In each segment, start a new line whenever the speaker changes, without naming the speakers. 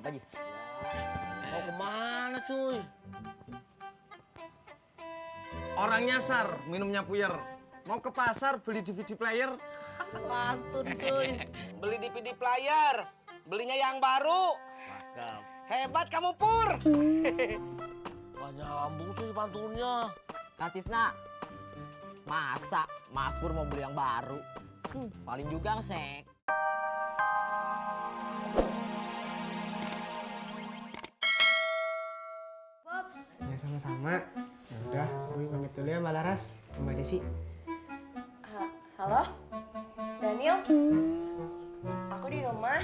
Pak Ji. Mau kemana cuy?
Orang nyasar, minumnya puyer. Mau ke pasar beli DVD player.
Pantun cuy.
Beli DVD player, belinya yang baru.
Cakep.
Hebat kamu Pur.
Gak nyambung cuy pantunnya.
Katisna, masa Mas Pur mau beli yang baru? Paling juga ngesek.
Ya sama-sama. Ya udah, gue pamit dulu ya Mbak Laras, Mbak Desi.
Halo? Daniel? Aku di rumah.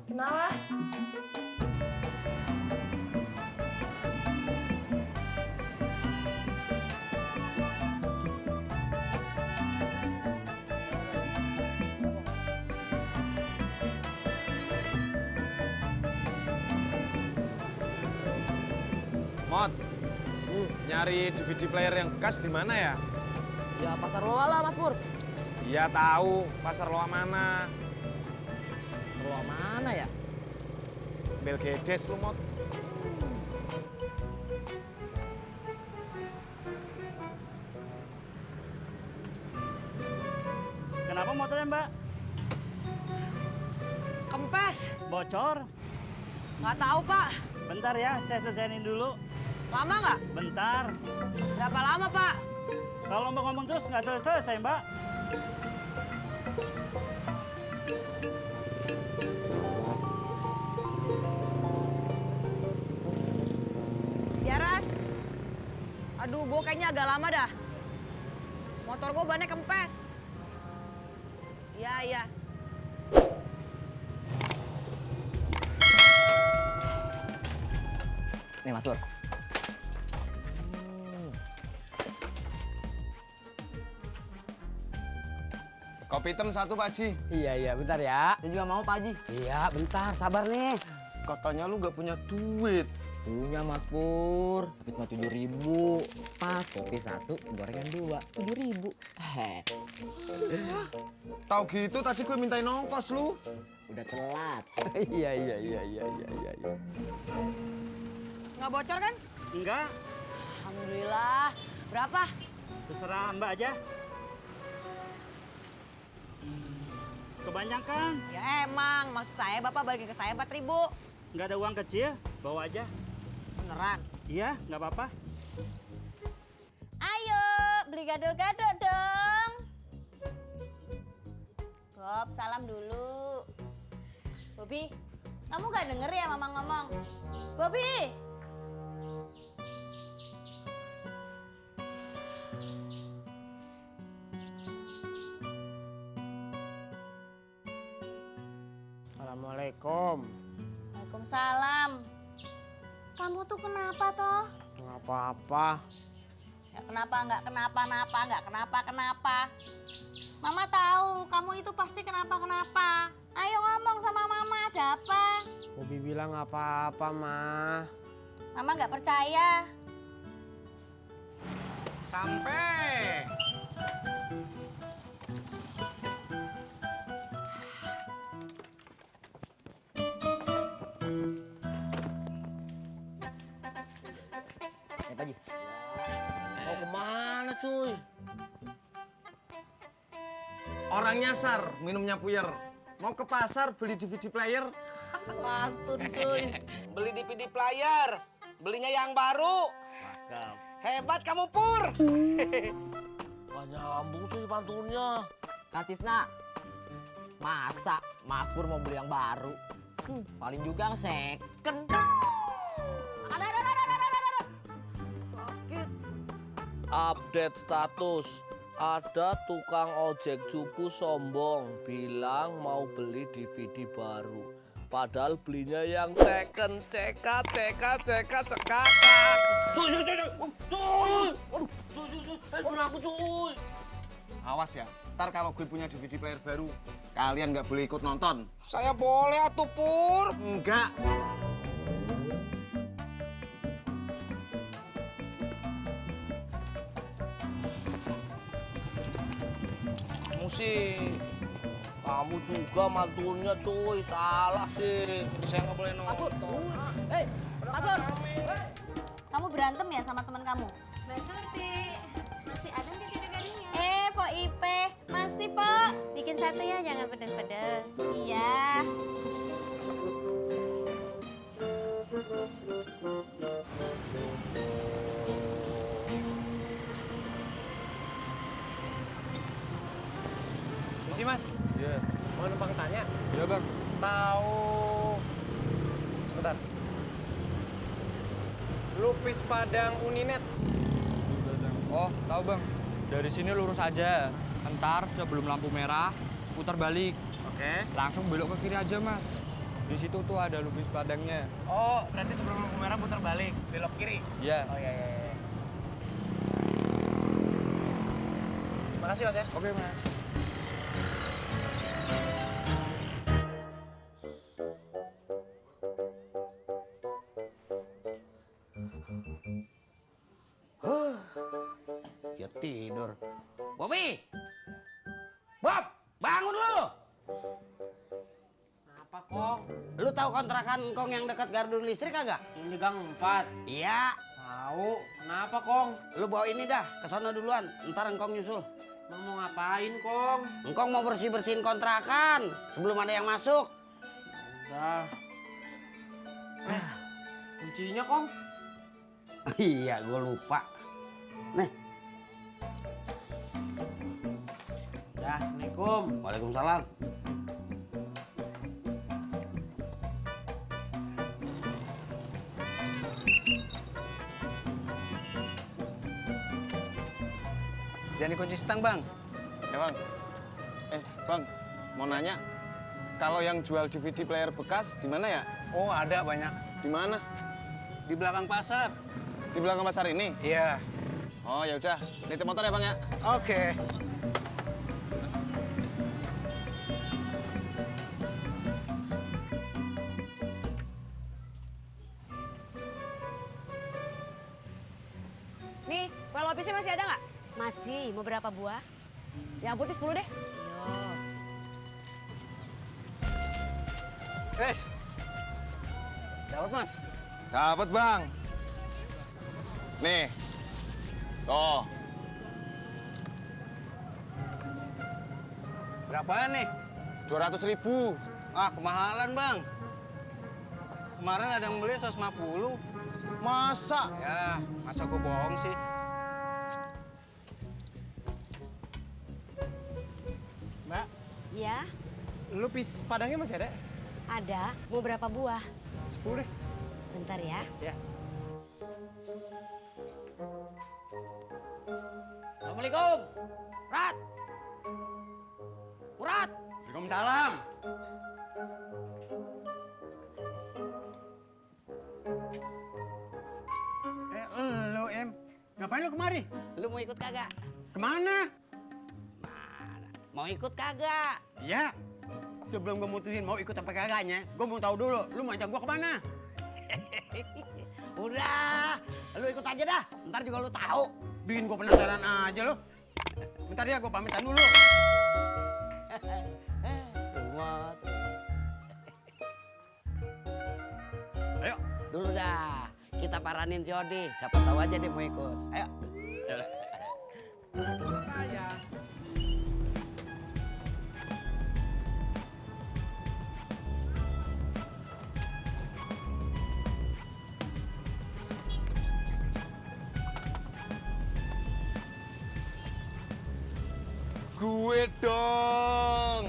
Kenapa?
Mot, nyari DVD player yang bekas di mana ya?
Ya pasar Loa lah Mas Pur.
Iya tahu, pasar Loa mana?
Loa mana ya?
Belgedes lu, Mot.
Kenapa motornya Mbak?
Kempes.
Bocor?
Nggak tahu, Pak.
Bentar ya, saya selesaiin dulu.
Lama nggak?
Bentar.
Berapa lama, Pak?
Kalau Mbak ngomong terus nggak selesai Mbak.
Ya, Ras. Aduh, gue kayaknya agak lama dah. Motor gue bannya kempes. Iya, iya.
Nih Mas Pur.
Kopi hitam satu, Pak Ji.
Iya, bentar ya. Saya juga mau Pak Haji. Iya, bentar, sabar nih.
Katanya lu nggak punya duit.
Punya Mas Pur, tapi cuma 7.000. Pas kopi 1, gorengan 2, 7.000.
Tahu gitu tadi gue mintain ongkos lu.
Udah telat. Iya.
Nggak bocor kan?
Enggak,
Alhamdulillah. Berapa?
terserah Mbak aja. Kebanyakan.
Ya emang, maksud saya Bapak balikin ke saya 4.000.
Nggak ada uang kecil, bawa aja.
Beneran?
Iya, nggak apa-apa.
Ayo, beli gado-gado dong. Bob, salam dulu. Bobby, kamu gak denger ya Mama ngomong? Bobby!
Assalamualaikum.
Waalaikumsalam. Kamu tuh kenapa toh?
Nggak apa-apa.
Ya kenapa nggak kenapa-napa, nggak kenapa-kenapa. Mama tahu kamu itu pasti kenapa-kenapa. Ayo ngomong sama Mama, ada apa?
Bobi bilang nggak apa-apa, Mah.
Mama nggak percaya.
Sampai.
Nih Pak Haji. Mau kemana cuy?
Orang nyasar, minumnya puyer. Mau ke pasar beli DVD player.
Pantun cuy.
Beli DVD player, belinya yang baru.
Cakep.
Hebat kamu Pur.
Gak nyambung cuy pantunnya.
Katisna, masa Mas Pur mau beli yang baru? Paling juga second.
Update status. Ada tukang ojek cupu sombong bilang mau beli DVD baru. Padahal belinya yang second. Cekat. Cuy. Aduh, cuy. Handphone aku cuy.
Awas ya, ntar kalau gue punya DVD player baru, kalian nggak boleh ikut nonton.
Saya boleh atuh Pur.
Enggak.
Kamu sih
Kamu juga mantunya cuy, salah sih. Saya nggak boleh nonton.
Kamu berantem ya sama teman kamu?
Mbak Surti, masih ada nggak kari-karinya?
Pok Ipe, masih Pok.
Bikin satu ya, jangan pedas-pedas.
Iya.
Misi mas,
Iya.
mau numpang tanya?
Iya bang.
Tahu... Sebentar. Lupis Padang Uninet.
Oh, tahu bang. Dari sini lurus aja. Ntar sebelum lampu merah, putar balik.
Oke.
Langsung belok ke kiri aja, Mas. Di situ tuh ada Lupis Padangnya.
Oh, berarti sebelum lampu merah putar balik, belok kiri.
Iya.
Oh iya. Makasih mas ya.
Oke, Mas.
Ya tidur. Bobi! Bob! Bangun lu!
Apa Kong?
Lu tahu kontrakan Kong yang dekat gardu listrik kagak?
Ini gang 4.
Iya.
Tahu. Kenapa Kong?
Lu bawa ini dah ke sono duluan. Ntar Engkong nyusul.
Emang mau ngapain Kong?
Engkong mau bersih-bersihin kontrakan sebelum ada yang masuk.
Udah. Kuncinya Kong?
Iya, gue lupa. Nih.
Ya, Assalamualaikum.
Waalaikumsalam.
Jangan dikunci setang, Bang. Ya, Bang. Bang, mau nanya. Kalau yang jual DVD player bekas di mana ya?
Oh, ada banyak.
Di mana?
Di belakang pasar.
Di belakang pasar ini?
Iya.
Oh, ya udah. Nitip motor ya, Bang ya.
Oke.
Nih, kue lopisnya masih ada nggak? Masih, mau berapa buah? Yang putih 10 deh.
Dapat, Mas.
Dapat, Bang. Nih. Tuh.
Berapaan nih?
200.000.
Ah, kemahalan, Bang. Kemarin ada yang beli 150.
Masa?
Ya, masa gue bohong sih?
Mbak,
Iya,
lupis Padangnya masih ada?
ada. Mau berapa buah?
10 deh.
Bentar ya.
Ya.
Assalamualaikum. Rat. Murad.
Waalaikumsalam.
Lu, Em. Ngapain lu kemari?
Lu mau ikut kagak?
Kemana?
Mana? Mau ikut kagak?
Iya. Sebelum gue mutusin mau ikut apa kagaknya, gue mau tahu dulu, lu mau ajak gue kemana?
Udah, lu ikut aja dah. Ntar juga lu tahu.
Bikin gue penasaran aja lu. Bentar ya, gue pamitan dulu.
Ayo, dulu dah. Kita paranin si Odi. Siapa tahu aja dia mau ikut. Ayo.
Gue dong.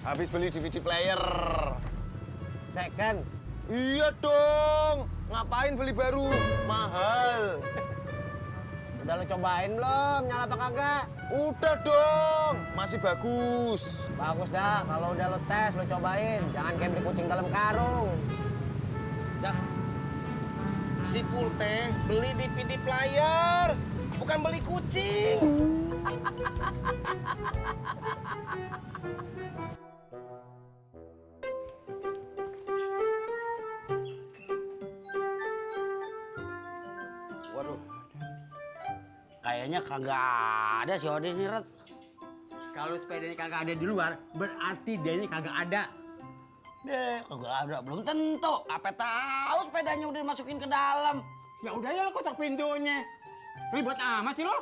Habis beli DVD player.
Second.
Iya dong. Ngapain beli baru? Mahal.
Udah lo cobain belum? Nyala apa kagak?
Udah dong. Masih bagus.
Bagus dah. Kalau udah lo tes, lo cobain. Jangan kayak beli kucing dalam karung.
Si Pur teh beli DVD player, bukan beli kucing. Waduh, kayaknya kagak ada si Odi nih, Red. Kalau sepedanya kagak ada di luar, berarti dianya kagak ada. Deh, kagak ada. Belum tentu. Apa tahu sepedanya udah dimasukin ke dalam. Ya udah ya, kotak pintunya. Ribet amat sih lo.